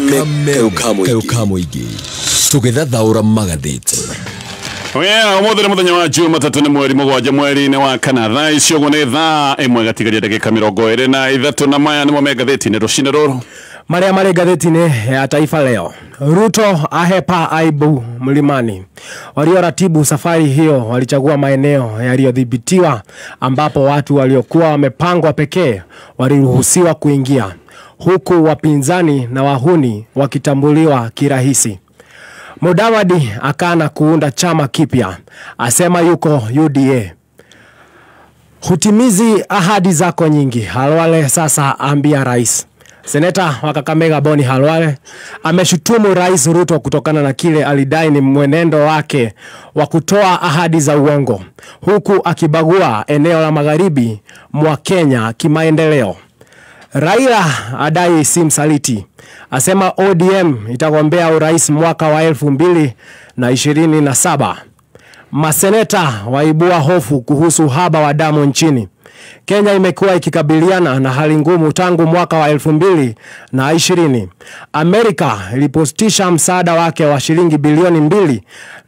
Kameme kayũ ka mũingĩ tũgĩthathaũra magathĩti. Oya, ũmũthĩ nĩ mũthenya wa Jumatatũ, nĩ mweri 7 mweri-inĩ wa 4, thaa icio ũguo nĩ thaa 1 gatigaria ndagĩka 23, na maya nĩmo me ngathĩti-inĩ rũcinĩ rũrũ. Marĩa marĩ ngathĩti-inĩ ya Taifa Leo. Ruto ahepa aibu mlimani. Walioratibu safari hiyo walichagua maeneo yaliyodhibitiwa ambapo watu waliokuwa wamepangwa pekee waliruhusiwa kuingia, huku wapinzani na wahuni wakitambuliwa kirahisi. Mudavadi akana kuunda chama kipya, asema yuko UDA. Hutimizi ahadi zako nyingi, Khalwale sasa ambia rais. Seneta wa Kakamega Boni Khalwale ameshutumu Rais Ruto kutokana na kile alidai ni mwenendo wake wa kutoa ahadi za uongo, huku akibagua eneo la magharibi mwa Kenya kimaendeleo. Raila adai si msaliti, asema ODM itagombea urais mwaka wa 2027. Maseneta waibua hofu kuhusu uhaba wa damu nchini. Kenya imekuwa ikikabiliana na hali ngumu tangu mwaka wa 2020. Amerika ilipositisha msaada wake wa shilingi bilioni 2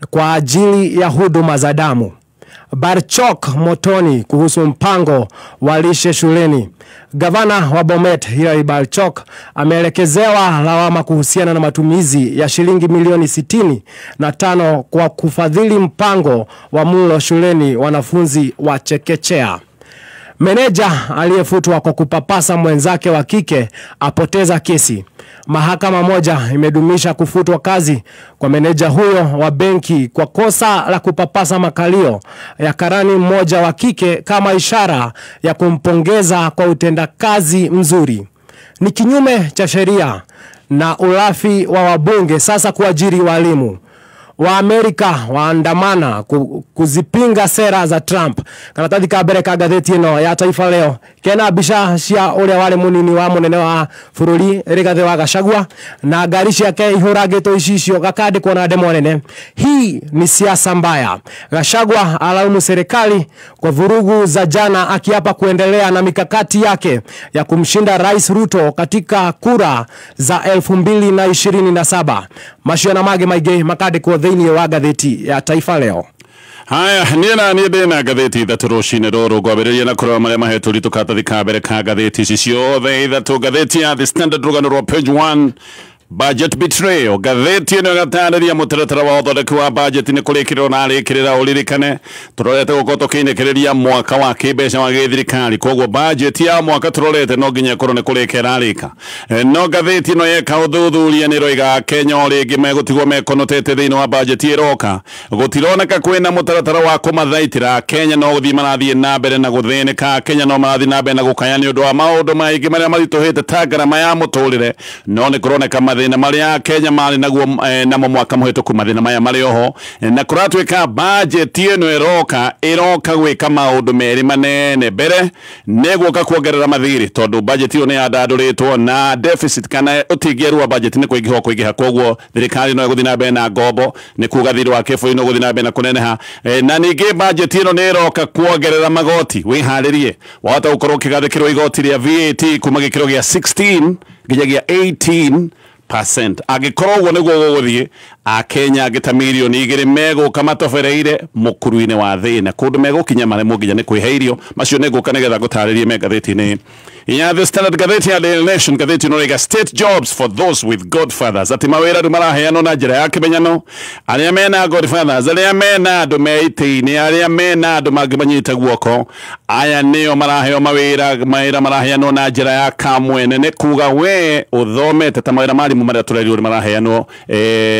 kwa ajili ya huduma za damu. Barchok motoni kuhusu mpango wa lishe shuleni. Gavana wa Bomet Hilary Barchok ameelekezewa lawama kuhusiana na matumizi ya shilingi milioni 65 kwa kufadhili mpango wa mlo shuleni wanafunzi wa chekechea. Meneja aliyefutwa kwa kupapasa mwenzake wa kike apoteza kesi. Mahakama moja imedumisha kufutwa kazi kwa meneja huyo wa benki kwa kosa la kupapasa makalio ya karani mmoja wa kike kama ishara ya kumpongeza kwa utendakazi mzuri. Ni kinyume cha sheria na ulafi wa wabunge sasa kuajiri walimu. Wa Amerika waandamana kuzipinga sera za Trump. Karatathi ka mbere ka ngathĩti ĩno ya Taifa Leo kena mbica cia ũrĩa warĩ mũnini wa mũnene wa bũrũri Rigathĩ wa Gachagua na ngari ciake ihũrangĩtwo icicio gakandĩkwo na ndemwa nene, hii ni siasa mbaya. Gachagua alaumu serikali kwa vurugu za jana, akiapa kuendelea na mikakati yake ya kumshinda Rais Ruto katika kura za 2027. Macio na mangĩ maingĩ makandĩkwo thĩinĩ wa ngathĩti ya Taifa Leo. Haya, niĩ na niĩ ndĩna ngathĩti ithatũ rũcinĩ rũrũ, ngwambĩrĩria na kũrora marĩa mahetwo ritũ karatathi ka mbere ka ngathĩti ici ciothe ithatũ. Ngathĩti ya The Standard, rũgano rwa page 1, budget betrayal. Ngathĩti ĩno ĩgatarĩria mũtaratara wa ũthondeki wa budget nĩ kũrĩkĩrĩrwo na arĩkĩrĩra. Ũririkane tũrorete gũkorwo tũkĩinĩkĩrĩria mwaka wa kĩmbeca wa gĩthirikari, koguo budget ya mwaka tũrorete no nginya ĩkorwo nĩ kũrĩka ĩrarĩka. No ngathĩti ĩno yeka ũthuthuria nĩ ĩroiga Kenya o rĩngĩ megũtigwo mekonotete thĩinĩ wa budget ĩroka. Gũtironeka kwĩna mũtaratara wa kũmathaitĩra. Kenya no gũthiĩ marathiĩ na mbere na gũthĩnĩka. Kenya no marathiĩ na mbere na gũkaya nĩ ũndũ wa maũndũ maingĩ marĩa maritũhĩte ta ngarama ya mũtũrĩre, no nĩ kũroneka mathĩna marĩa Kenya marĩ naguo namo mwaka mũhĩtũku, mathĩna maya marĩ oho, na kũratuĩka budget ĩno ĩroka gwĩka maũndũ merĩ manene. Mbere nĩ gũka kuongerera mathirĩ, tondũ budget ĩyo nĩ yandandũrĩtwo na deficit kana ũtingĩeru wa budget nĩ kũingĩha kũingĩha, koguo thirikari no ĩgũthiĩ na mbere na ngombo, nĩ kuga thirĩ wa kĩbũrũri no ũgũthiĩ na mbere na kũneneha. Na ningĩ budget ĩno nĩ ĩroka kuongerera magoti. Wĩharĩrie wahota gũkorwo ũkĩgathĩkĩrwo igoti rĩa VAT kuma gĩkĩro gĩa 16 nginyagia 18%. Angĩkorwo ũguo nĩguo gũgũthiĩ, Akenya angĩ ta milioni 2 megũka matobereire mũkuru-inĩ wa thĩna, kũndũ megũkinya maremwo nginya nĩ kwĩhe irio. Macio nĩ ngũka nĩgetha ngũtarĩrie me ngathĩti-inĩ ya The Standard. Ngathĩti ya Daily Nation, ngathĩti ĩno ĩroiga state jobs for those with godfathers, atĩ mawĩra rĩu maraheanwo na njĩra ya kĩmenyano. Arĩa mena godfathers, arĩa mena andũ me itĩ-inĩ, arĩa mena andũ mangĩmanyita guoko, aya nĩo maraheo mawĩra. Mawĩra maraheanwo na njĩra ya kamwene, nĩ kuga we ũthomete ta mawĩra ma arimũ marĩa tũrerirwo nĩ maraheanwo,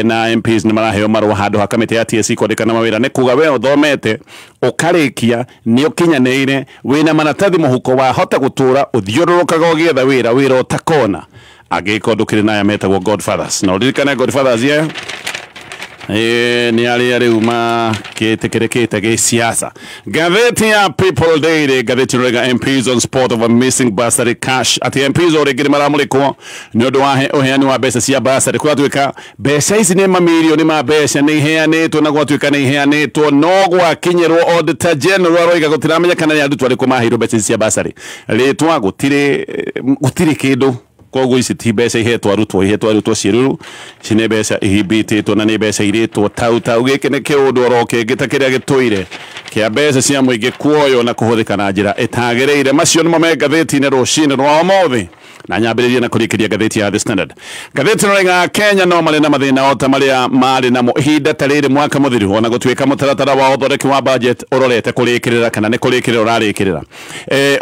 na MPs nĩ maraheo marũa handũ ha kamĩtĩ ya TSC kwandĩkana mawĩra. Nĩ kuga we ũthomete ũkarĩkia nĩ ũkinyanĩire, wĩna maratathi mũhuko, wahota gũtũra ũthiũrũrũkaga ũgĩetha wĩra, wĩra ũtakona angĩkorwo ndũkĩrĩ na aya metagwo godfathers. Na ũririkane godfathers ye nĩ arĩa rĩu makĩtĩkĩrĩkĩte gĩsiasa. Ngathĩti ya People Daily, ngathĩti ĩroiga MPs on spot of a missing bursary cash, atĩ MPs o rĩngĩ nĩ maramũrĩkwo nĩ ũndũ wa ũheani wa mbeca cia bursary. Kũratuĩka mbeca ici nĩ mamirioni ma mbeca nĩ iheanĩtwo, na gwatuĩka nĩ iheanĩtwo no gwakinyĩrwo Auditor General aroiga gũtiramenyekana nĩ arutwo arĩkũ maheirwo mbeca ici cia bursary. Rĩtwa gũtirĩ, gũtirĩ kĩndũ. Koguo ici ti mbeca ihetwo arutwo, ihetwo arutwo ciĩruru, ici nĩ mbeca ihimbĩtĩtwo na nĩ mbeca irĩtwo tau tau. Gĩkĩ nĩ kĩũndũ oro kĩngĩ ta kĩrĩa gĩtũire kĩa mbeca cia mũingĩ kuoywo na kũhũthĩka na njĩra ĩtagĩrĩire. Macio nĩmo me ngathĩti-inĩ rũcinĩ rwa ũmũthĩ, na nyambĩrĩrie na kũrĩkĩria ngathĩti ya The Standard. Ngathĩti ĩno ĩrauga Kenya no marĩ na mathĩna o ta marĩa marĩ namo ihinda ta rĩrĩ mwaka mũthiru, ona gũtuĩka mũtaratara wa ũthondeki wa budget ũrorete kũrĩkĩrĩra kana nĩ kũrĩkĩrĩra ũrarĩkĩrĩra.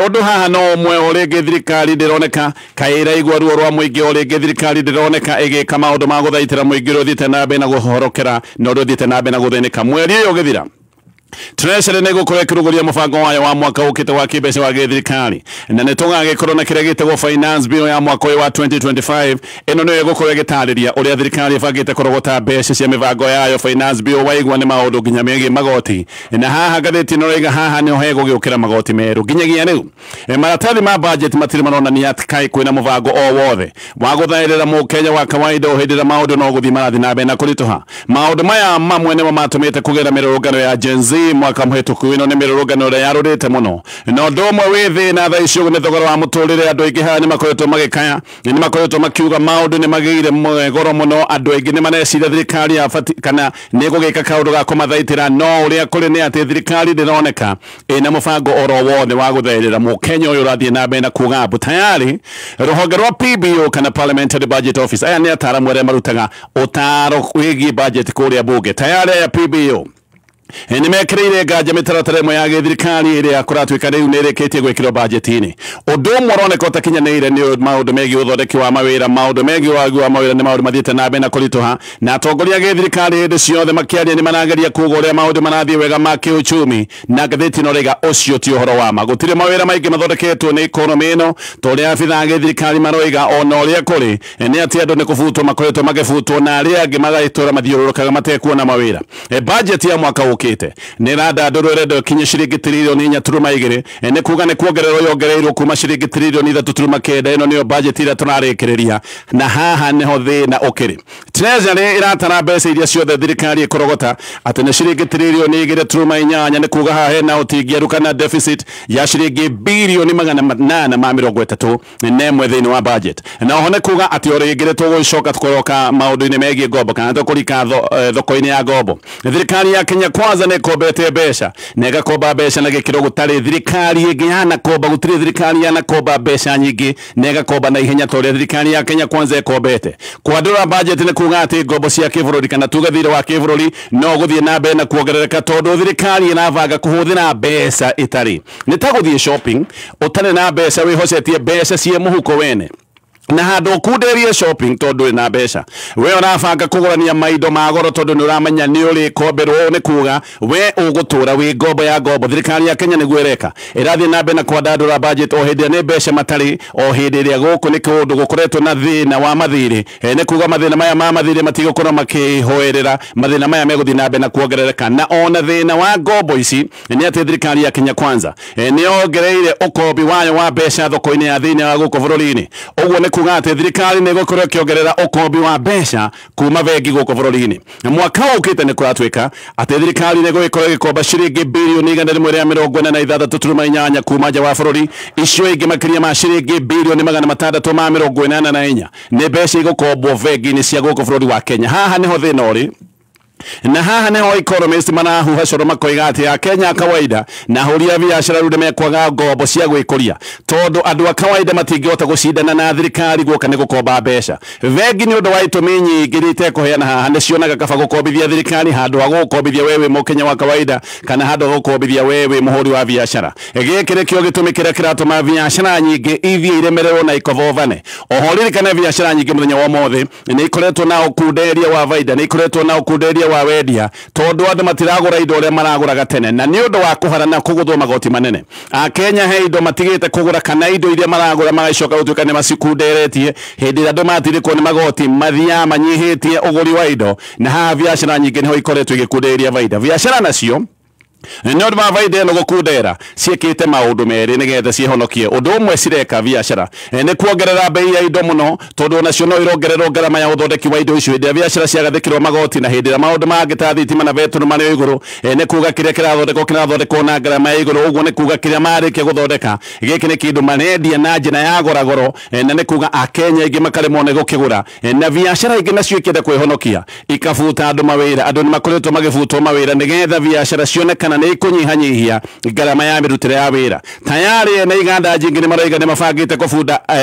Ũndũ haha no ũmwe, o rĩngĩ thirikari ndĩroneka kaĩ ĩraigua ruo rwa mũingĩ, o rĩngĩ thirikari ndĩroneka ĩgĩka maũndũ ma gũthaitĩra mũingĩ ũrĩa ũthiĩte na mbere na kũhorokera na ũrĩa ũthiĩte na mbere na gũthĩnĩka. Mweri ũyũ ũgĩthira, Treasury nĩ ĩgũkorwo ĩkĩrũgũria mũbango wayo wa mwaka ũkĩte wa kĩmbeca wa gĩthirikari, na nĩ tũgagĩkorwo na kĩrĩa gĩtagwo finance bill ya mwaka ũyũ wa 2025. Ĩno nĩyo ĩgũkorwo ĩgĩtarĩria ũrĩa thirikari ĩbangĩte kũrogota mbeca cia mĩbango yayo. Finance bill waigua nĩ maũndũ nginya megiĩ magoti, na haha ngathĩti ĩno ĩrauga haha nĩho hegũgĩũkĩra magoti merũ. Nginyagia rĩu maratathi ma budget matirĩ maronania atĩ kaĩ kwĩna mũbango o wothe wa gũthaĩrĩra mũkenya wa kawaida o hĩndĩ ĩrĩa maũndũ no gũthiĩ marathiĩ na mbere na kũritũha. Maũndũ maya mamwe nĩmo matũmĩte kũgĩra mĩrũrũngano ya Gen Z mwaka mũhĩtũku. Ĩno nĩ mĩrũrũngano ĩrĩa yarũrĩte mũno, na ũndũ ũmwe wĩ thĩna thaa ici nĩ thogora wa mũtũrĩre. Andũ aingĩ haha nĩ makoretwo magĩkaya, nĩ makoretwo makiuga maũndũ nĩ magĩire goro mũno. Andũ aingĩ nĩ mareciria thirikari yabati kana nĩ ĩgũgĩka kaũndũ ga kũmathaitĩra, no ũrĩa kũrĩ nĩ atĩ thirikari ndĩroneka ĩna mũbango oro wothe wa gũthaĩrĩra mũkenya ũyũ ũrathiĩ na mbere na kuga mbu. Tayari rũhonge rwa PBO kana Parliamentary Budget Office, aya nĩ ataaramu arĩa marutaga ũtaaro wĩgiĩ budget kũrĩa bunge, tayari aya PBO nĩ mekĩrĩire nganja mĩtaratara ĩmwe ya gĩthirikari ĩrĩa kũratuĩka rĩu nĩ ĩrĩkĩtie gwĩkĩrwo bajeti-inĩ. Ũndũ ũmwe ũroneka ũtakinyanĩire nĩ maũndũ megiĩ ũthondeki wa mawĩra. Maũndũ megiĩ wagi wa mawĩra nĩ maũndũ mathiĩte na mbere na kũritũha, na atongoria a gĩthirikari hĩndĩ ciothe makĩaria nĩ marageria kuga ũrĩa maũndũ marathiĩ wega ma kĩũchumi, na ngathĩti ĩno ĩrauga ũcio ti ũhoro wa ma. Gũtirĩ mawĩra maingĩ mathondeketwo nĩ ikonomĩ ĩno ta ũrĩa abithaa a gĩthirikari maroiga. Ona ũrĩa kũrĩ nĩ atĩ andũ nĩ kũbutwo makoretwo magĩbutwo, na arĩa angĩ magagĩtũra mathiũrũrũkaga matekuona mawĩra. Budget ya mwaka ũkĩte nĩ ĩrandandũrwo, ĩrenda ĩkinye ciringi 2.4 tiririoni, nĩ kuga nĩ kuongererwo yongereirwo kuma ciringi 3.39 tiririoni. Ĩno nĩyo budget ĩrĩa tũrarĩkĩrĩria, na haha nĩho thĩna ũkĩrĩ. Treasury ĩratara mbeca iria ciothe thirikari ĩkũrogota atĩ nĩ ciringi 2.8 tiririoni, nĩ kuga haha hena ũtingiaru kana deficit ya ciringi 831 birioni thĩinĩ wa budget. Na oho nĩ kuga atĩ o rĩngĩ nĩ tũgũcoka kũroka maũndũ-inĩ megiĩ ngombo kana tũkũrika thoko-inĩ ya ngombo. Thirikari ya Kenya Kwanza nĩ ĩkombete mbeca, na ĩgakomba mbeca na gĩkĩro gũtarĩ thirikari ĩngĩ yanakomba. Gũtirĩ thirikari yanakomba mbeca nyingĩ na ĩgakomba na ihenya ta ũrĩa thirikari ya Kenya Kwanza ĩkombete. Kwandũra budget nĩ kuga atĩ ngombo cia kĩbũrũri kana tuge thirĩ wa kĩbũrũri no gũthiĩ na mbere na kuongerereka, tondũ thirikari ĩrabanga kũhũthĩra mbeca ĩtarĩ. Nĩ ta gũthiĩ shopping ũtarĩ na mbeca, wĩhocetie mbeca ciĩ mũhuko wene, na handũ ũkunderie shopping tondũ wĩna mbeca, we ũrabanga kũgũrania maindo ma goro tondũ nĩ ũramenya nĩ ũrĩkomberwo. Nĩ kuga we ũgũtũra wĩ ngombo ya ngombo. Thirikari ya Kenya nĩguo ĩreka, ĩrathiĩ na mbere na kwandandũra budget o hĩndĩ ĩrĩa nĩ mbeca matarĩ, o hĩndĩ ĩrĩa gũkũ nĩ kũndũ gũkoretwo na thĩna wa mathirĩ. Nĩ kuga mathĩna maya ma mathirĩ matigũkorwo makĩhoerera, mathĩna maya megũthiĩ na mbere na kuongerereka. Na ona thĩna wa ngombo ici nĩ atĩ thirikari ya Kenya Kwanza nĩ yongereire ũkombi wayo wa mbeca thoko-inĩ ya thĩinĩ wa gũkũ bũrũri-inĩ. Ũguo nĩ kuga atĩ thirikari nĩ ĩgũkorwo ĩkĩongerera ũkombi wa mbeca kuma bengi gũkũ bũrũri-inĩ. Na mwaka ũkĩte nĩ kũratuĩka atĩ thirikari nĩ ĩgũgĩkorwo ĩgĩkomba ciringi 146.8 birioni kuma nja wa bũrũri. Icio ingĩ makĩria ma ciringi 684 birioni nĩ mbeca igũkombwo bengi-inĩ cia gũkũ bũrũri wa Kenya. Haha nĩho thĩna ũrĩ, na haha niho economist marahuha coro makoiga atĩ akenya a kawaida na ahũri a biacara rĩu nĩmekwaga ngombo cia gwĩkũria, tondũ andũ a kawaida matingĩhota gũcindana na thirikari guoka nĩ gũkomba mbeca bengi. Nĩ ũndũ wa itũmi nyingĩ iria itekũheana haha, nĩ cionaga kaba gũkombithia thirikari handũ ha gũkombithia we wĩ mũkenya wa kawaida kana handũ ha gũkombithia we wĩ mũhũri wa biacara. Gĩkĩ nĩkĩo gĩtũmi kĩrĩa kĩratũma biacara nyingĩ ithiĩ iremererwo na ikovovane. Oho ririkane biacara nyingĩ mũthenya wa ũmũthĩ nĩ ikoretwo na ũkunderia wa baida, nĩ ikoretwo na ũkunderia wa wendia, tondũ andũ matiragũra indo ũrĩa maragũraga tene, na nĩ ũndũ wa kũharana kũgũthwo magoti manene. Akenya he indo matigĩte kũgũra, kana indo iria maragũra magacoka gũtuĩka nĩ macikunderetie. Hĩndĩ ĩrĩa andũ matirĩkwo nĩ magoti, mathiaga manyihĩtie ũgũri wa indo, na haha biacara nyingĩ nĩho ikoretwo igĩkunderia baida. Biacara nacio Nĩ ũndũ wa baida ĩno gũkundera ciĩkĩte maũndũ merĩ nĩgetha ciĩhonokie. Ũndũ ũmwe cireka biacara nĩ kuongerera bei ya indo mũno, tondũ onacio no irongererwo ngarama ya ũthondeki wa indo icio. Hĩndĩ ĩrĩa biacara ciagathĩkĩrwo magoti na hĩndĩ ĩrĩa maũndũ mangĩ ta thitima na betũrũ marĩ igũrũ, nĩ kuga kĩrĩa kĩrathondekwo kĩrathondekwo na ngarama ya igũrũ. Ũguo nĩ kuga kĩrĩa marĩkia gũthondeka gĩkĩ nĩ kĩndũ marendia na njĩra ya goragoro, na nĩ kuga akenya aingĩ makaremwo nĩ gũkĩgũra. Na biacara ingĩ nacio ikĩenda kwĩhonokia ikabuta andũ mawĩra. Andũ nĩ makoretwo magĩbutwo mawĩra nĩgetha biacara cionekana nĩ ikunyihanyihia ngarama ya mĩrutĩre ya wĩra. Tayari ene iganda nyingĩ nĩ maroiga nĩ mabangĩte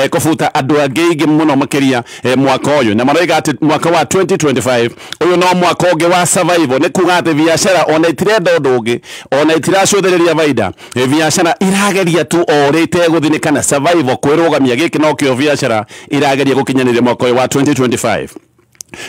kũbuta andũ angĩ aingĩ mũno makĩria mwaka ũyũ, na maroiga atĩ mwaka wa 2025 ũyũ no mwaka ũngĩ wa survival. Nĩ kuga atĩ biacara ona itirenda ũndũ ũngĩ, ona itiracũthĩrĩria baida, biacara irageria tu o ũrĩa itegũthinĩkana survival, kwĩrũgamia. Gĩkĩ nokĩo biacara irageria gũkinyanĩria mwaka ũyũ wa 2025.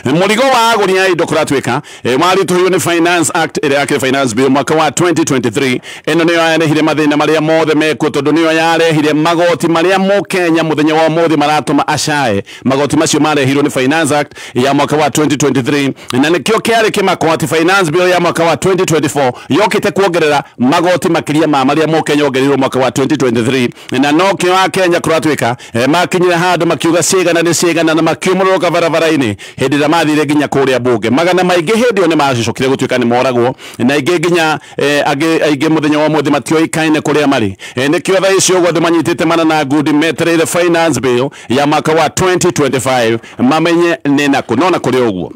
Mũrigo wa agũri a indo kũratuĩka waritũhio nĩ Finance Act ĩrĩa yakĩrĩ Finance Bill mwaka wa 2023. Ĩno nĩyo yarehire mathĩna marĩa mothe mekuo, tondũ nĩyo yarehire magoti marĩa mũkenya mũthenya wa ũmũthĩ maratũma acae. Magoti macio marehirwo nĩ Finance Act ya mwaka wa 2023, na nĩkĩo kĩarĩ kĩmako atĩ Finance Bill ya mwaka wa 2024 yokĩte kuongerera magoti makĩria ma marĩa mũkenya ongereirwo mwaka wa 2023. Na nokĩo akenya kũratuĩka makinyire handũ makiuga cigana nĩ cigana na makiumũrũka barabara-inĩ hĩndĩ ĩrĩa mathire nginya kũrĩa bunge. Magana maingĩ hĩndĩ ĩyo nĩ macocokire gũtuĩka nĩ moragwo, na aingĩ nginya angĩ aingĩ mũthenya wa ũmũthĩ matioĩkaine kũrĩa marĩ. Nĩkĩo thaa ici ũguo andũ manyitĩte mana na ngundi metereire Finance Bill ya mwaka wa 2025 mamenye nĩ nakũ. No na kũrĩ ũguo,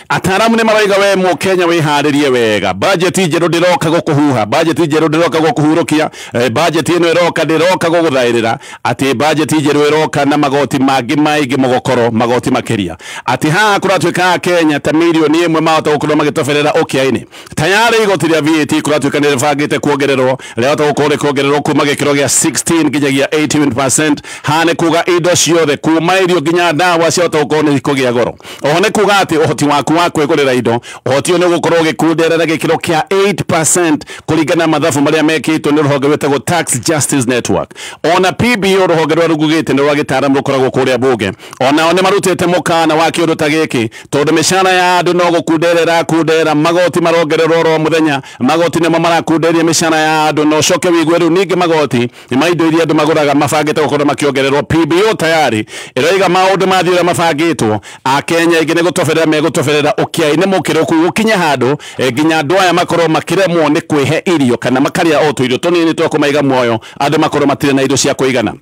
ataaramu nĩ maroiga we mũkenya wĩharĩrie wega, bajeti njerũ ndĩroka gũkũhuha, bajeti njerũ ndĩroka gũkũhurũkia, bajeti ĩno ĩroka ndĩroka gũgũthaĩrĩra, atĩ bajeti njerũ ĩroka na magoti mangĩ maingĩ mũgokoro, magoti makĩria, atĩ haha kũratuĩka akenya ta mirioni 1 mahota gũkorwo magĩtoberera ũkĩa-inĩ. Tayari igoti rĩa VAT kũratuĩka nĩ rĩbangĩte kuongererwo, rĩahota gũkorwo rĩkĩongererwo kuma gĩkĩro gĩa 16 nginyagia 18%. Haha nĩ kuga indo ciothe kuma irio nginya ndawa ciahota gũkorwo nĩ ikũgĩa goro. Oho nĩ kuga atĩ ũhoti waku wa kwĩgũrĩra indo, ũhoti ũyũ nĩ ũgũkorwo ũgĩkundera na gĩkĩro kĩa 8% kũringana na mathabu marĩa mekĩtwo nĩ rũhonge rwĩtagwo Tax Justice Network. Ona PBO, rũhonge rwa rugugĩte nĩ rwa gĩtaaramu rũkoragwo kũrĩa bunge, onao nĩ marutĩte mũkana wa kĩũndũ ta gĩkĩ, tondũ mĩcara ya andũ no gũkundera ĩrakundera, magoti marongererwo oro mũthenya, magoti nĩmo marakunderia mĩcara ya andũ, na ũcoke wĩigue rĩu ningĩ magoti ma indo iria andũ magũraga mabangĩte gũkorwo makĩongererwo. PBO tayari ĩroiga maũndũ mathiĩ ũrĩa mabangĩtwo, akenya aingĩ nĩ gũtoberera megũtoberera ũkĩa-inĩ mũkĩrũku, gũkinye handũ nginya andũ aya makorwo makĩremwo nĩ kwĩhe irio kana makarĩa o tũirio tũnini twa kũmaiga muoyo, andũ makorwo matirĩ na irio cia kũigana.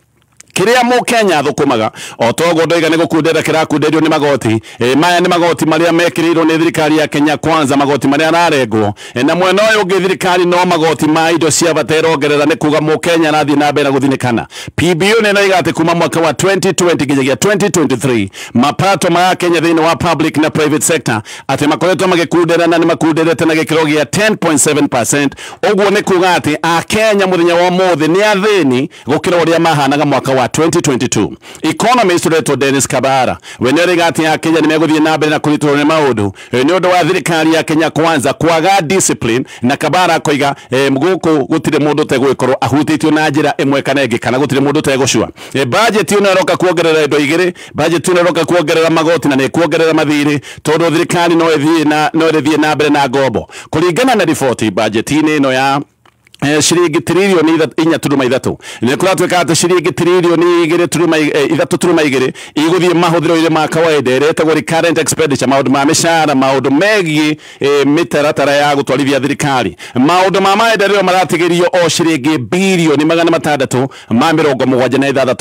Kĩrĩa mũkenya thũkũmaga o toguo ndoiga nĩ gũkundera kĩrakunderio nĩ magoti. Maya nĩ magoti marĩa mekĩrĩirwo nĩ thirikari ya Kenya Kwanza, magoti marĩa ararengwo. Na mwena ũyũ ũngĩ thirikari no magoti ma indo cia bata ĩrongerera, nĩ kuga mũkenya arathiĩ na mbere na gũthinĩkana. PBO nĩ ĩroiga atĩ kuma mwaka wa 2020 nginyagia 2023 mapato ma Kenya thĩinĩ wa public na private sector atĩ makoretwo magĩkundera na nĩ makunderete na gĩkĩro gĩa 10.7%. Ũguo nĩ kuga atĩ akenya mũthenya wa ũmũthĩ nĩ athĩni gũkĩra ũrĩa mahanaga mwaka wa 2022. Economist ũretwo Dennis Kabara we nĩ oiga atĩ akenya nĩ megũthiĩ na mbere na kũritũrwo nĩ maũndũ nĩ ũndũ wa thirikari ya Kenya Kwanza kwaga discipline. Na Kabara akoiga gũkũ gũtirĩ mũndũ ũtegũgĩkorwo ahutĩtio na njĩra ĩmwe kana ĩngĩ, kana gũtirĩ mũndũ ũtegũcua. Budget ĩno ĩroka kuongerera indo igĩrĩ, budget ĩno ĩroka kuongerera magoti na nĩ kuongerera mathirĩ, tondũ thirikari no ĩthiĩ na no ĩrĩthiĩ na mbere na ngombo. Kũringana na riboti, budget-inĩ ĩno ya ciringi 4.3 trillioni nĩ kũratuĩka atĩ ciringi 2.3 trillioni igũthiĩ mahũthĩro-inĩ ma kawaida ĩrĩa ĩtagwo recurrent expenditure, maũndũ ma mĩcara, maũndũ megiĩ mĩtaratara ya gũtwarithia thirikari. Maũndũ ma maendeleo maratigĩrio o ciringi 676 bilioni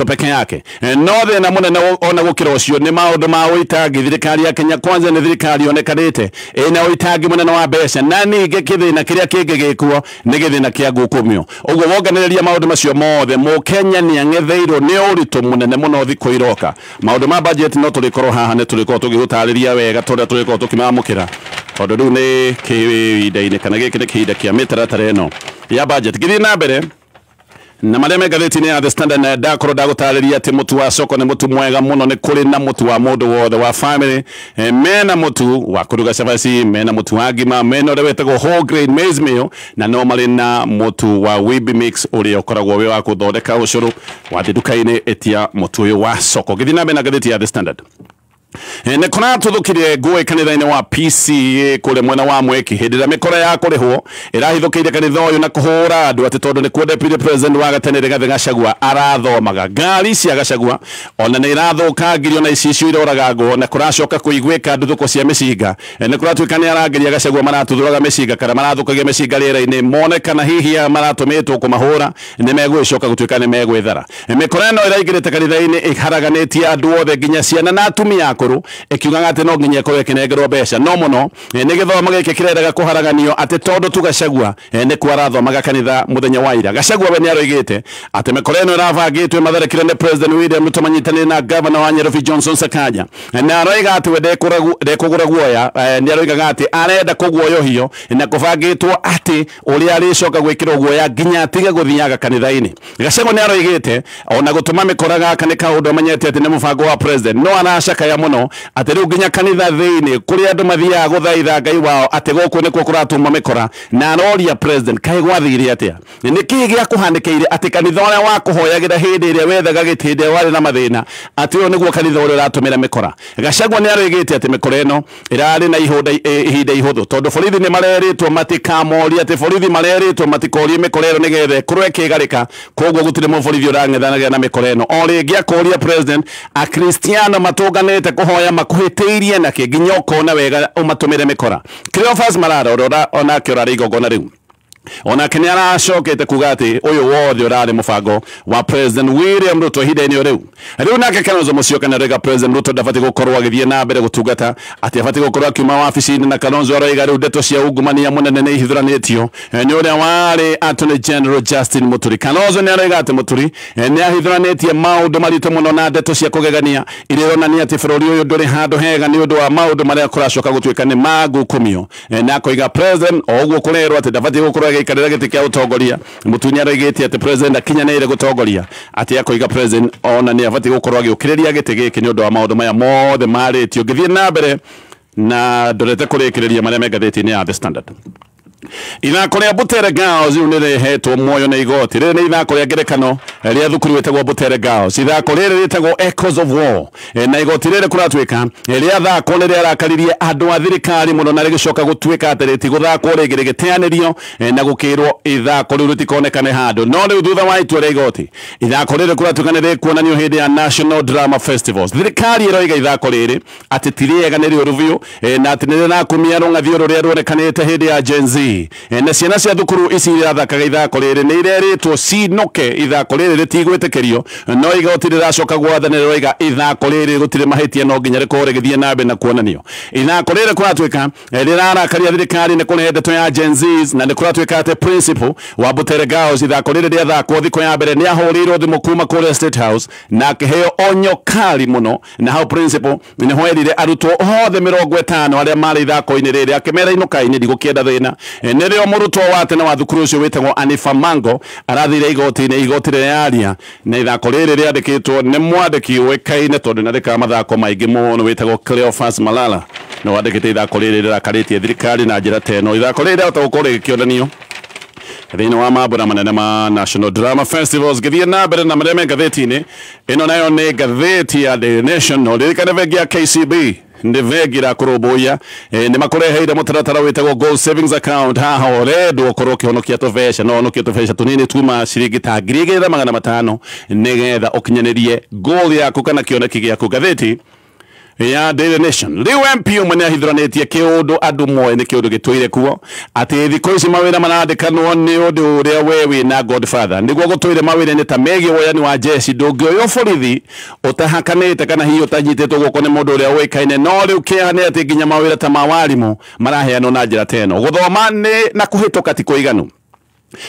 peke yake. No thĩna mũnene ona gũkĩra ũcio nĩ maũndũ ma ũitangi. Thirikari ya Kenya Kwanza nĩ thirikari yonekanĩte ĩna ũitangi mũnene wa mbeca, na ningĩ kĩthĩna kĩrĩa kĩngĩ gĩkuo nĩ gĩthĩna kĩa ngukumio. Ũguo wonganĩrĩria maũndũ macio mothe, mũkenya nĩ ang'etheirwo nĩ ũritũ mũnene mũno thikũ iroka. Maũndũ ma budget no tũrĩkorwo haha, nĩ tũrĩkorwo tũgĩgũtarĩria wega tũrĩa tũrĩkorwo tũkĩmamũkĩra, tondũ rĩu nĩ kĩhinda-inĩ kana gĩkĩ nĩ kĩhinda kĩa mĩtaratara ĩno ya budget. Gĩthiĩ na mbere na marĩa me ngathĩti-inĩ ya The Standard, na ndakorwo ndagũtarĩria atĩ mũtu wa soko nĩ mũtu mwega mũno. Nĩ kũrĩ na mũtu wa mũndũ wothe wa family, mena mũtu wa kũruga cabaci, mena mũtu wa ngima, mena ũrĩa wĩtagwo whole grain maize meal, na no marĩ na mũtu wa Wimbi Mix ũrĩa ũkoragwo wĩ wa gũthondeka ũcũrũ. Wathiĩ nduka-inĩ ĩtia mũtu ũyũ wa soko. Gĩthiĩ na mbere na ngathĩti ya The Standard. Nĩ kũratuthũkire ngũĩ kanitha-inĩ wa PCA kũrĩa mwena wa Mweki hĩndĩ ĩrĩa mĩkora ya kũrĩhwo ĩrahithũkĩire kanitha ũyũ na kũhũra andũ atĩ tondũ nĩkuo Deputy President wa gatene Rigathĩ Gachagua arathomaga. Ngari cia Gachagua ona nĩ irathũkangirio na icicio iroragangwo na kũracoka kũiguĩka nduthũko cia mĩcinga. Nĩ kũratuĩka nĩ arangĩria Gachagua maratuthũraga mĩcinga kana marathũkagia mĩcinga rĩera-inĩ mone kana hihi aya maratũmĩtwo kũmahũra nĩ megũgĩcoka gũtuĩka nĩ megwĩthara. Mĩkora ĩno ĩraingĩrĩte kanitha-inĩ ĩharaganĩtie andũ othe nginya ciana na atumia akũrũ ĩkiugaga atĩ no nginya ĩkorwo ĩkĩnengerwo mbeca no mũno nĩ gĩthomo gĩkĩ kĩrendaga kũharaganio atĩ tondũ tu Gachagua nĩkuo arathomaga kanitha mũthenya wa ira. Gachagua we nĩ aroigĩte atĩ mĩkora ĩno ĩrabangĩtwo ĩmatharĩkĩre nĩ President William Ruto manyitanĩire na Governor wa Nairobi Johnson Sakaja, na aroiga atĩ we ndekũgũra guoya. Nĩ aroigaga atĩ arenda kũguoyohio na kũbangĩtwo atĩ ũrĩa arĩcoka gwĩkĩrwo guoya nginya atige gũthiaga kanitha-inĩ. Gachagua nĩ aroigĩte ona gũtũma mĩkora gaka nĩ kaũndũ amenyete atĩ nĩ mũbango wa president, no aracakaya mũno atĩ rĩu nginya kanitha thĩinĩ kũrĩa andũ mathiaga gũthaitha Ngai wao atĩ gũkũ nĩkuo kũratũma mĩkora, na aroria president kaĩ gwathire atĩa, nĩ kĩĩ gĩa kũhanĩkĩire atĩ kanitha ũrĩa wakũhoyagĩra hĩndĩ ĩrĩa wethaga gĩtĩ hĩndĩ ĩrĩa warĩ na mathĩna atĩ ũyũ nĩguo kanitha ũrĩa ũratũmĩra mĩkora. Gachagua nĩ aroigĩte atĩ mĩkora ĩno ĩrarĩ na ihinda ihũthũ tondũ borithi nĩ marerĩtwo matikamorie, atĩ borithi marerĩtwo matikorie mĩkora ĩno nĩgetha ĩkorwo ĩkĩgarĩka, koguo gũtirĩ mũborithi ũrang'ethanagĩra na mĩkora ĩno. O rĩngĩ akoria president akristiano matũnganĩte kũhoya makuhĩtĩirie nakĩ nginya ũkona wega ũmatũmĩre mĩkora. Cleophas Malala ũrĩa onake ũrarĩ igongona rĩu onake nĩ aracokete kuga atĩ ũyũ wothe ũrarĩ mũbango wa President William Ruto ihinda-inĩ rĩu. Rĩu nake Kalonzo Musyoka nĩ aroiga President Ruto ndabatiĩ gũkorwo agĩthiĩ na mbere gũtungata, atĩ abatiĩ gũkorwo akiuma wabici-inĩ, na Kalonzo aroiga rĩu ndeto cia ungumania mũnene nĩ ihithũranĩtio nĩ ũrĩa warĩ Attorney General Justin Muturi. Kalonzo nĩ aroiga atĩ Muturi nĩ ahithũranĩtie maũndũ maritũ mũno na ndeto cia kũgegania iria ironania atĩ bũrũri ũyũ ndũrĩ handũ hega nĩ ũndũ wa maũndũ marĩa kũracoka gũtuĩka nĩ mangukumio, na akoiga President o ũguo kũrerwo atĩ ndabatiĩ gũkorwo agĩikarĩra gĩtĩ kĩa ũtongoria. Muturi nĩ aroigĩte atĩ president akinyanĩire gũtongoria, atĩ akoiga president ona nĩ abatiĩ gũkorwo agĩũkĩrĩria gĩtĩ gĩkĩ nĩ ũndũ wa maũndũ maya mothe marĩtio. Ngĩthiĩ na mbere na ndorete kũrĩkĩrĩria marĩa me ngathĩti-inĩ ya The Standard. Ithako rĩa Butere Girls rĩu nĩ rĩhetwo muoyo nĩ igoti. Rĩrĩ nĩ ithako rĩa ngerekano rĩa thukuru ĩtagwo Butere Girls. Ithako rĩrĩ rĩtagwo Echoes of War, na igoti rĩrĩ kũratuĩka rĩathakwo nĩ rĩarakaririe andũ a thirikari mũno na rĩgĩcoka gũtuĩka atĩ rĩtigũthakwo rĩngĩ, rĩgĩteanĩrio na gũkĩrwo ithako rĩu rĩtikonekane handũ. No rĩu thutha wa itua rĩa igoti, ithako rĩrĩ kũratuĩka nĩ rĩkuonanio hĩndĩ ya National Drama Festivals. Thirikari ĩroiga ithako rĩrĩ atĩ ti rĩega, nĩ rĩũru biũ, na atĩ nĩ rĩrakumia rũng'athio rũrĩa ruonekanĩte hĩndĩ ya Gen Z. Na ciana cia thukuru ici irathakaga ithako rĩrĩ nĩ irerĩtwo cinũke, ithako rĩrĩ rĩtigwĩtĩkĩrio, no igoti rĩracoka gwathana rĩroiga ithako rĩrĩ gũtirĩ mahĩtia, no nginya rĩkorwo rĩgĩthiĩ na mbere na kuonanio. Ithako rĩrĩ kũratuĩka rĩrarakaria thirikari nĩ kũrehe ndeto ya Gen Z, na nĩ kũratuĩka atĩ principal wa Butere Girls ithako rĩrĩ rĩathakwo thikũ ya mbere nĩ ahũrĩirwo thimũ kuma kũrĩa State House na akĩheo onyo kali mũno, na hau principal nĩho erire arutwo othe 50 arĩa marĩ ithako-inĩ rĩrĩ akĩmera inũkai-inĩ ndigũkĩenda thĩna. Nĩrĩo mũrutwo wa tene wa thukuru ũcio wĩtagwo Anifa Mango arathire igoti-inĩ, igoti rĩraria na ithako rĩrĩ rĩandĩkĩtwo nĩ mwandĩki ũĩkaine tondũ nĩandĩkaga mathako maingĩ mũno wĩtagwo Cleophas Malala, na wandĩkĩte ithako rĩrĩ rĩrakarĩtie thirikari na njĩra ta ĩno. Ithako rĩrĩ rĩahota gũkorwo rĩgĩkĩonanio thĩinĩ wa mambura manene ma National Drama Festivals. Ngĩthiĩ na mbere na marĩa me ngathĩti-inĩ ĩno, nayo nĩ ngathĩti ya Daily Nation. No ririkane bengi ya KCB nĩ bengi ĩrakũrũmbũiya, nĩ makũreheire mũtaratara wĩtagwo Gold Savings Account. Haha ũrendwo ũkorwo ũkĩhonokia tũbeca, no ũhonokie tũbeca tũnini tuma ciringi ta 2,500 nĩgetha ũkinyanĩrie goal yaku kana kĩoneki gĩaku. Ngathĩti ya Daily Nation. Rĩu MP ũmwe nĩ ahithũranĩtie kĩũndũ andũ moĩ nĩ kĩũndũ gĩtũire kuo atĩ thikũ ici mawĩra marandĩkanwo nĩ ũndũ ũrĩa we wĩna Godfather nĩguo gũtũire mawĩra-inĩ ta megiĩ woyani wa jeshi. Ndũngĩoywo borithi ũtahakanĩte kana hihi ũtanyitĩtwo guoko nĩ mũndũ ũrĩa ũĩkaine, no rĩu kĩeha nĩ atĩ nginya mawĩra ta ma warimũ maraheanwo na njĩra ta ĩno. Gũthoma nĩ na kũhĩtũka ti kũiganu,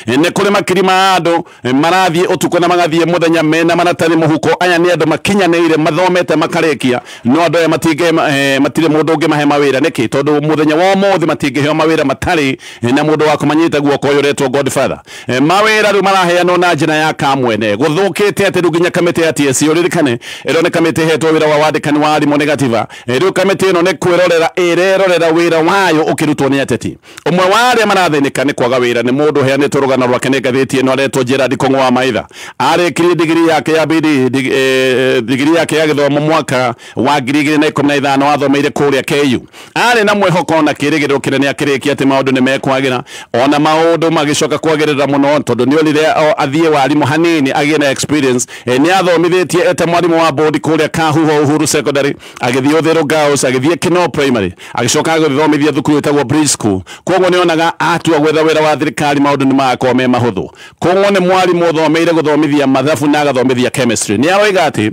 nĩ kũrĩ makiri ma andũ marathiĩ ũtukũ na magathiĩ mũthenya mena maratathi mũhuko. Aya nĩ andũ makinyanĩire mathomete makarĩkia, no andũ aya matirĩ mũndũ ũngĩmahe mawĩra. Nĩkĩ? Tondũ mũthenya wa ũmũthĩ matingĩheo mawĩra matarĩ na mũndũ wa kũmanyita guoko ũyũ ũretwo Godfather. Mawĩra rĩu maraheanwo na njĩra ya kamwene. Gũthũkĩte atĩ rĩu nginya kamĩtĩ ya TSC ũririkane ĩro nĩ kamĩtĩ ĩhetwo wĩra wa wandĩkani wa arimũ nĩ gatiba. Rĩu kamĩtĩ ĩno nĩ kwĩrorera ĩrerorera wĩra wayo ũkĩrutwo nĩ ateti. Ũmwe wa arĩa marathĩnĩka nĩ kwaga wĩra nĩ mũndũ ũheanĩtwo wandĩkĩtwo rũgano rwake nĩ ngathĩti ĩno aretwo Gerard Kong'o wa Maitha. Arĩkirie digiri yake ya BD, digiri yake ya gĩthomo mwaka wa 2015, athomeire kũrĩa KU. Arĩ na mwĩhoko na kĩrĩgĩrĩro kĩnene akĩrĩkia atĩ maũndũ nĩ mekwagĩra, ona maũndũ magĩcoka kwagĩrĩra mũno tondũ nĩ onire athiĩ warimũ hanini agĩe na experience. Nĩ athomithĩtie ete mwarimũ wa board kũrĩa Kahuho Uhuru Secondary, agĩthiĩ Uthiru Girls, agĩthiĩ Kinoo Primary, agĩcoka agĩthomithia thukuru ĩtagwo Bridge School. Koguo nĩ onaga atua gwetha wĩra wa thirikari maũndũ nĩ magakorwo me mahũthũ. Koguo nĩ mwarimũ ũthomeire gũthomithia mathabu na agathomithia chemistry. Nĩ aroiga atĩ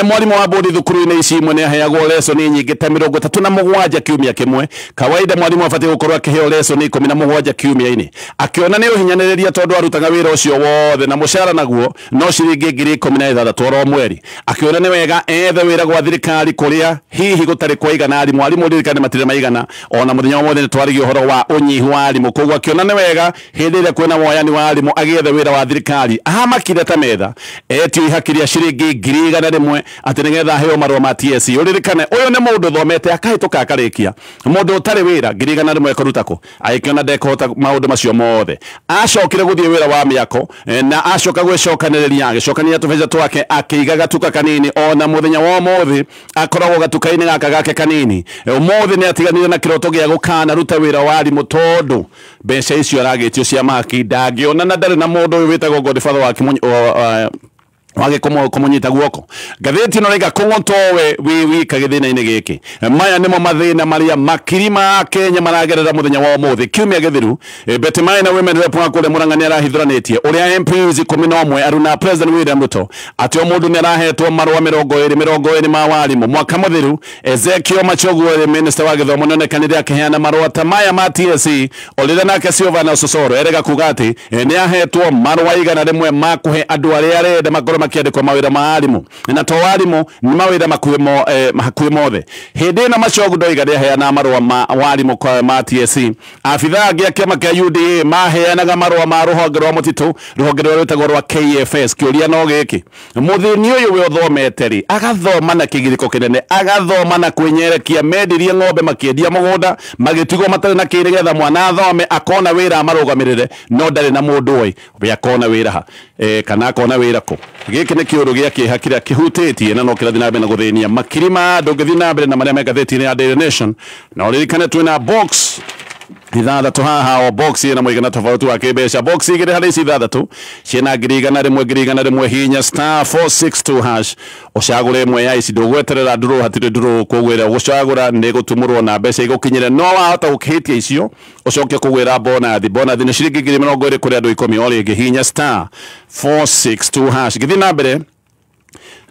mwarimũ wa bodi thukuru-inĩ ici imwe nĩ aheagwo lesson nyingĩ ta 37 kiumia kĩmwe. Kawaida mwarimũ abatiĩ gũkorwo akĩheo lesson 17 kiumia-inĩ. Akĩona nĩ ũhinyanĩrĩria tondũ arutaga wĩra ũcio wothe na mũcara naguo no ciringi 16,000 oro mweri. Akĩona nĩ wega ethe wĩra gwa thirikari kũrĩa hihi gũtarĩ kwaigana arimũ. Arimũ ririkane matirĩ maigana, ona mũthenya wa ũmũthĩ nĩ twarigia ũhoro wa ũnyihu wa arimũ. Koguo akĩona nĩ wega hĩndĩ ĩrĩa kwĩna woyani wa arimũ agĩethe wĩra wa thirikari. Ahamakire ta metha etio ihaki rĩa ciringi 100,000 atĩ nĩgetha aheo marũa ma TSC. Ũririkane ũyũ nĩ mũndũ ũthomete akahĩtũka akarĩkia, mũndũ ũtarĩ wĩra 100,000 ekũruta kũ? Agĩkĩona ndekũhota maũndũ macio mothe. Acokire gũthiĩ wĩra wa mĩako na acoka gwĩcokanĩrĩria, agĩcokania tũbeca twake akĩiga gatuka kanini. Ona mũthenya wa ũmũthĩ akoragwo gatuka-inĩ gaka gake kanini. Ũmũthĩ nĩ atiganire na kĩroto gĩa gũkanaruta wĩra wa arimũ tondũ mbeca icio aragĩtio cia mahaki ndangĩona, na ndarĩ na mũndũ ũyũ wĩtagwo Godfather wa wage kũmũnyita guoko. Ngathĩti ĩno raiga Kong'o towe wĩ wika gĩthĩna-inĩ gĩkĩ. Maya nĩmo mathĩna marĩa makiri ma Kenya maragerera mũthenya wa ũmũthĩ. Kiumia gĩthiru Betty Maina Women Rep wa kũrĩa Murang'a nĩ arahithũranĩtie ũrĩa MPs 11 aruna President William Ruto atĩ o mũndũ nĩ arahetwo marũa 20 ma warimũ. Mwaka mũthiru Ezekiel Machogu ũrĩa minister wa gĩthomo nĩonekanire akĩheana marũa ta maya ma TSC, o rĩrĩa nake Silvana Ososoro erega kuga atĩ nĩ ahetwo marũa 100 ma kũhe andũ arĩa arenda makorwo makĩandĩkwo mawĩra ma arimũ, na to arimũ nĩ mawĩra makuhĩ mothe. Hĩndĩ ĩno Machogu ndoiga nĩaheana marũa ma warimũ kwa ma TSC. Abithaa angĩ a kĩama kĩa UDA maheanaga marũa ma rũhonge rwa mũtitũ, rũhonge rũrĩa rwĩtagwo rwa KFS. Kĩũria no gĩkĩ, mũthĩni ũyũ we ũthomete rĩ, agathoma na kĩgirĩko kĩnene, agathoma na kwĩnyerekia, mendirie ng'ombe makĩendia mũgũnda, magĩtigwo matarĩ na kĩĩ nĩgetha mwana athome akona wĩra amarũgamĩrĩre, no ndarĩ na mũndũ ũĩ we akona wĩra ha kana akona wĩra kũ. Gĩkĩ nĩ kĩũndũ gĩa kĩeha kĩrĩa kĩhutĩtie na no kĩrathiĩ na mbere na gũthĩnia makiri ma andũ. Ngĩthiĩ na mbere na marĩa me ngathĩti-inĩ ya Daily Nation, na ũririkane twĩna box 6 haha, o box ĩna mũigana tofauti wa kĩmbeca. Box 2 harĩ ici 6 ciĩna 100,000 100,000. Hinya star 462 hash ũcagũre ĩmwe ya ici, ndũgweterera ndũrũ, hatirĩ ndũrũ kũgwĩra, gũcagũra nĩ gũtumũrwo na mbeca igũkinyĩre. No wahota gũkĩhĩtia icio ũcoke kũgwĩra bonathi. Bonathi nĩ ciringi 20,000 kũrĩ andũ 10. O rĩngĩ hinya star 462 hash. Ngĩthiĩ na mbere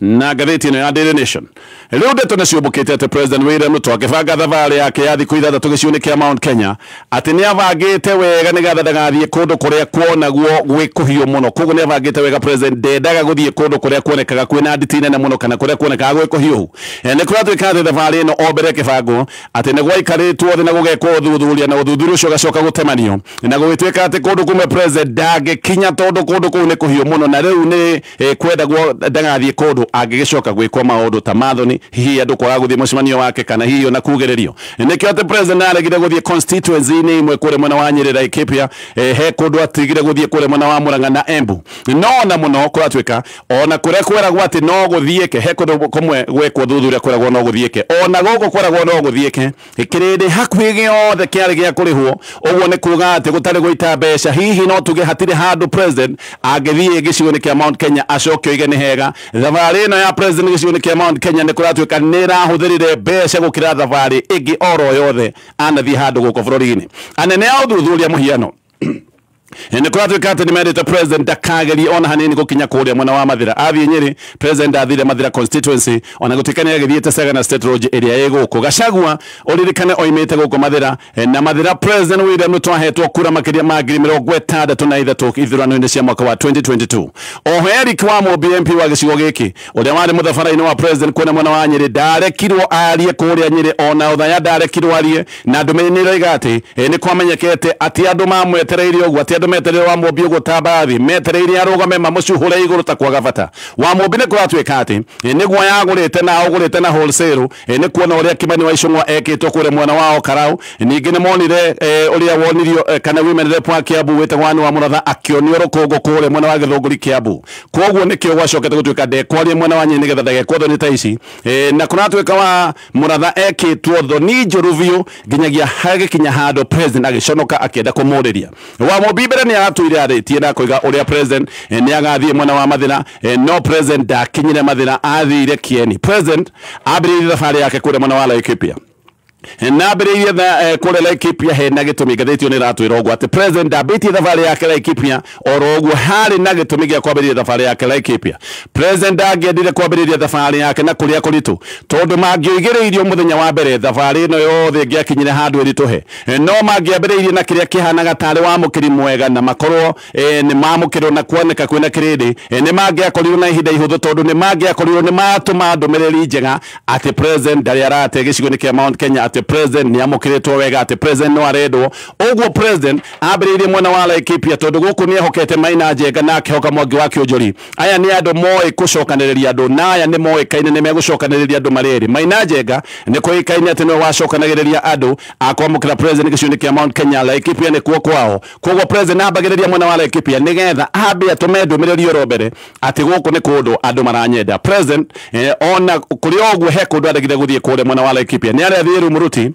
na ngathĩti ĩno ya Daily Nation, rĩu ndeto nĩ ciũmbũkĩte atĩ President William Ruto akĩbanga thabarĩ yake ya thikũ 6 gĩcigo-inĩ kĩa Mount Kenya, atĩ nĩ abangĩte wega nĩgetha ndagathiĩ kũndũ kũrĩa kuonagwo gwĩ kũhiũ mũno. Koguo nĩ abangĩte wega, President ndendaga gũthiĩ kũndũ kũrĩa kuonekaga kwĩna nditi nene mũno kana kũrĩa kuonekaga gwĩ kũhiũhu. Nĩ kũratuĩka atĩ thabarĩ ĩno o mbere ĩkĩbangwo atĩ nĩ gwaikarĩtwo thĩ na gũgekwo ũthuthuria, na ũthuthuria ũcio ũgacoka gũtemanio na gũgĩtuĩka atĩ kũndũ kumwe President ndangĩkinya tondũ kũndũ kũu nĩ kũhiũ mũno, na rĩu nĩ kwendagwo ndagathiĩ kũndũ angĩgĩcoka gwĩkwo maũndũ ta mathoni, hihi andũ kwaga gũthiĩ mũcemanio wake kana hihi ona kugĩrĩrio. Nĩkĩo atĩ President aregire gũthiĩ constituency-inĩ imwe kũrĩa mwena wa Nyĩrĩ, Laikipia, he kũndũ atigire gũthiĩ kũrĩa mwena wa Murang'a na Embu. No ona mũno kũratuĩka ona kũrĩa kweragwo atĩ no gũthiĩke, he kũndũ kũmwe gwekwo thuthuria kweragwo no gũthiĩke, ona gũkũ kweragwo no gũthiĩke, kĩrĩndĩ hakuhĩ gĩothe kĩarĩ gĩa kũrĩhwo. Ũguo nĩ kuga atĩ gũtarĩ gũita mbeca, hihi no tuge hatirĩ handũ President angĩthiĩ gĩcigo-inĩ kĩa Mount Kenya acoke oige nĩ hega. Thabarĩ ĩno ya President gĩcigo-inĩ kĩa Mount Kenya nĩ kũratuĩka nĩ ĩrahũthĩrire mbeca gũkĩra thabarĩ ĩngĩ oro yothe anathiĩ handũ gũkũ bũrũri-inĩ. Anene a ũthuthuria mũhiano nĩ kũratuĩka atĩ nĩ merĩte President ndakagerie ona hanini gũkinya kũrĩa mwena wa Mathira. Athiĩ Nyĩrĩ, President athire Mathira constituency, ona gũtuĩka nĩ agĩthiĩte Sagana State Lodge ĩrĩa ĩ gũkũ. Gachagua ũririkane oimĩte gũkũ Mathira, na Mathira President William Ruto ahetwo kura makĩria ma 63,000 ithurano-inĩ cia mwaka wa 2022. Oho Eric Wamũmbi MP wa gĩcigo gĩkĩ ũrĩa warĩ mũthabara-inĩ wa President kwena mwena wa Nyĩrĩ ndarekirwo arie kũrĩa Nyĩrĩ, ona Othaya ndarekirwo arie, na ndũmĩrĩri nĩ ĩroiga atĩ nĩ kwamenyekete atĩ andũ mamwetereire ũguo, atĩ andũ metereire wa Mũmbi ũguo ta mbathi metereire arũgame mamũcuhũre igũrũ ta kwaga bata. Wa Mũmbi nĩ kũratuĩka atĩ nĩguo yagũrĩte na ũgũrĩte na wholesale, nĩ kuona ũrĩa Kimani wa Ichung'wa ekĩtwo kũrĩa mwena wa Okarau. Ningĩ nĩ monire ũrĩa wonirio kana women rep wa Kiambu wĩtagwo Anne wa Mũratha akĩonio rũkũngũ kũrĩa mwena wa Gĩthũngũri Kiambu. Koguo nĩkĩo gwacokete gũtuĩka ndekwaria mwena wa Nyĩrĩ nĩgetha ndagekwo thoni ta ici. Na kũratuĩka wa Mũratha ekĩtwo thoni njũru biũ nginyagia hagĩkinya handũ president agĩconoka akĩenda kũmũrĩria. Wa Mũmbi mbere nĩ aratũire arĩtie na koiga ũrĩa president nĩ agathiĩ mwena wa Mathĩra, no president ndakinyire Mathĩra, athire Kieni. President ambĩrĩirie thabarĩ yake kũrĩa mwena wa Laikipia na ambĩrĩirie kũrĩa Laikipia hena gĩtũmi. Ngathĩti ĩyo nĩ ĩratwĩra ũguo atĩ president ndambĩtie thabarĩ yake Laikipia oro ũguo, harĩ na gĩtũmi gĩa kwambĩrĩria thabarĩ yake Laikipia. President ndangĩendire kwambĩrĩria thabarĩ yake na kũrĩa kũritũ tondũ mangĩoigĩrĩirio mũthenya wa mbere thabarĩ ĩno yothe ĩngĩakinyire handũ ĩritũhe, no mangĩambĩrĩirie na kĩrĩa kĩhanaga tarĩ wamũkĩri mwega na makorwo nĩ mamũkĩrwo na kuoneka kwĩna kĩrĩndĩ, nĩ mangĩakorirwo na ihinda ihũthũ tondũ nĩ mangĩakorirwo nĩ matũma ndũmĩrĩri njega atĩ president ndarĩ arate gĩcigo-inĩ kĩa Mount Kenya, atĩ president nĩ amũkĩrĩtwo wega, atĩ president no arendwo. Ũguo president ambĩrĩirie mwena wa Laikipia tondũ gũkũ nĩ ehokete Maina Njenga na akĩhoka Mwangi wa Kĩũnjũri. Aya nĩ andũ moĩ gũcokanĩrĩria andũ na aya nĩ moĩkaine nĩ megũcokanĩrĩria andũ marĩ erĩ. Maina Njenga nĩ kũĩkaine atĩ nĩwe wacokanagĩrĩria andũ a kwamũkĩra president gĩcigo-inĩ kĩa Mount Kenya. Laikipia nĩ kuo kwao. Koguo president ambagĩrĩria mwena wa Laikipia nĩgetha ambe atũme ndũmĩrĩri oro mbere atĩ gũkũ nĩ kũndũ andũ maranyenda. President ona kũrĩ ũguo he kũndũ aregire gũthiĩ kũrĩa mwena wa Laikipia, nĩ arathiĩ Rumuruti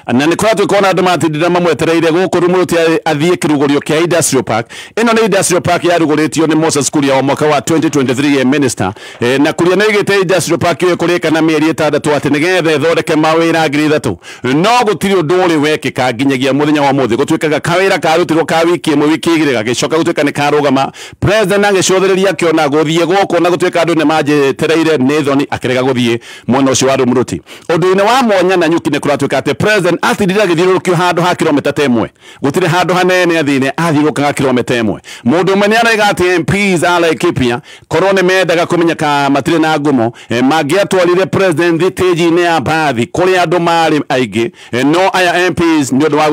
na nĩ kũratuĩka ona andũ matindire mamwetereire gũkũ Rumuruti athiĩ kĩrugũrio kĩa Industrial Park. Ĩno nĩ Industrial Park yarugũrĩtio nĩ Moses Kuria wa mwaka wa 2023 e minister, na Kuria nĩ aigĩte Industrial Park ĩyo kũrĩka na mĩeri 6 atĩ nĩgetha ĩthondeke mawĩra 3,000, no gũtirĩ ũndũ ũrĩ wekĩka nginyagia mũthenya wa mũthĩ. Gũtuĩkaga kawĩra karutirwo ka wiki ĩmwe wiki igĩrĩ gagĩcoka gũtuĩka nĩ karũgama. President agĩcũthĩrĩria akĩona gũthiĩ gũkũ na gũtuĩka andũ nĩ manjĩtereire nĩ thoni, akĩrega gũthiĩ mwena ũcio wa Rumuruti. Ũndũ-inĩ wa mwanya na nyuki nĩ kũratuĩka atĩ president atindire agĩthiũrũrũkio handũ ha kilomita ta 1, gũtirĩ handũ hanene athire athiũrũrũkaga kilomita 1. Mũndũ ũmwe nĩ araiga atĩ MPs a Laikipia korwo nĩ mendaga kũmenya kana matirĩ na ngumo, mangĩatwarire president thitĩji-inĩ ya mbathi kũrĩa andũ marĩ aingĩ, no aya MPs nĩ ũndũ wa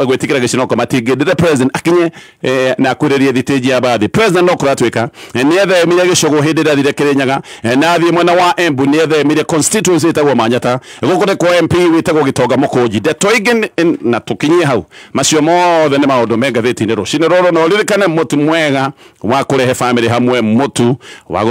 gwĩtikĩra gĩconoko matingĩendire president akinye na akwĩrĩrie thitĩji ya mbathi. President no kũratuĩka nĩ ethemire gĩcũgũ hĩndĩ ĩrĩa athire Kĩrĩnyaga, na athiĩ mwena wa Embu nĩ ethemire constituency ĩtagwo Manyata, gũkũ nĩ kwa MP wĩtagwo Gĩtonga Mũkũnji. Ndeto ingĩ na tũkinyie hau, macio mothe nĩ maũndũ me ngathĩti-inĩ rũcinĩ rũrũ, na ũririkane mũtu mwega wa kũrehe famĩlĩ hamwe, mũtu wa